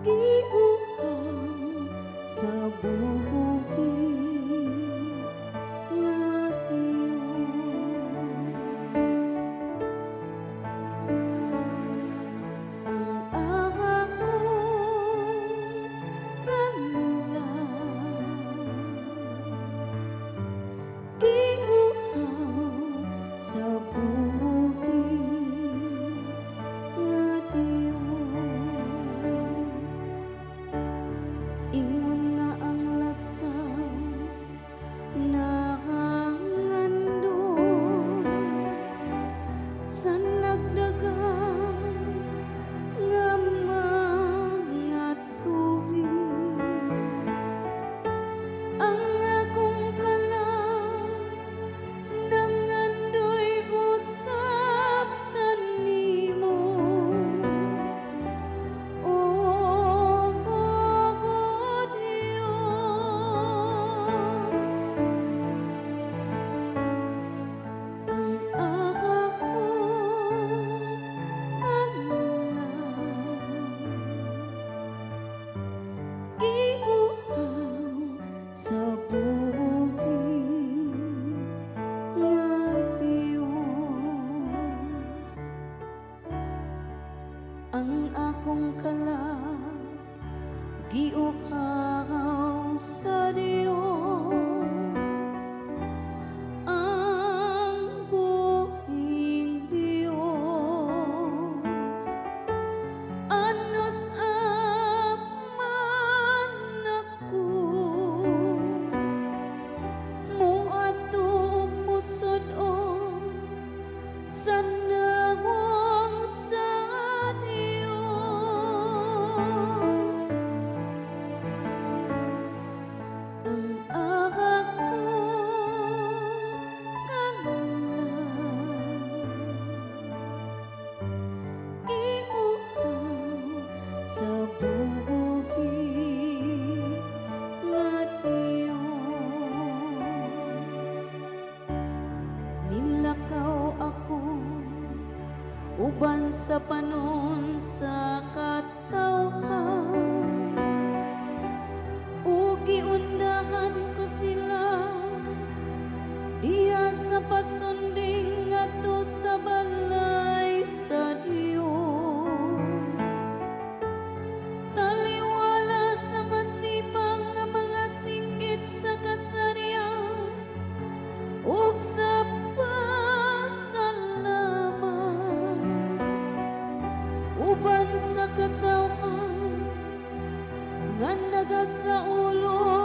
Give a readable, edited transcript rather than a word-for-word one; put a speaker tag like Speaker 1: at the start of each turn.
Speaker 1: Giuhaw sa buhi nga Diyos. Ang akong kalag giuhaw sa buhi nga Diyos. Ingon nga ang lagsaw nangando sa nagdagan nga mga tubig, ang akong kalag nangandoy usab kanimo, O Diyos. Ang akong kalag giuhaw sa buhi nga Diyos. Ang akong kalag giuhaw sa Diyos, ang buhing Diyos. Anus man ako moadto ug mosud-on sa nawong sa Diyos. Ang akong kalag giuhaw sa buhi nga Diyos. Milakaw ako uban sa panon sa katawhan ug giunahan ko sila diha sa pasunding ngadto sa balay sa Dios. Taliwala sa masipang nga mga singgit sa kasaryan ug sa pasalamat uban sa katawhan nga nagasaulog.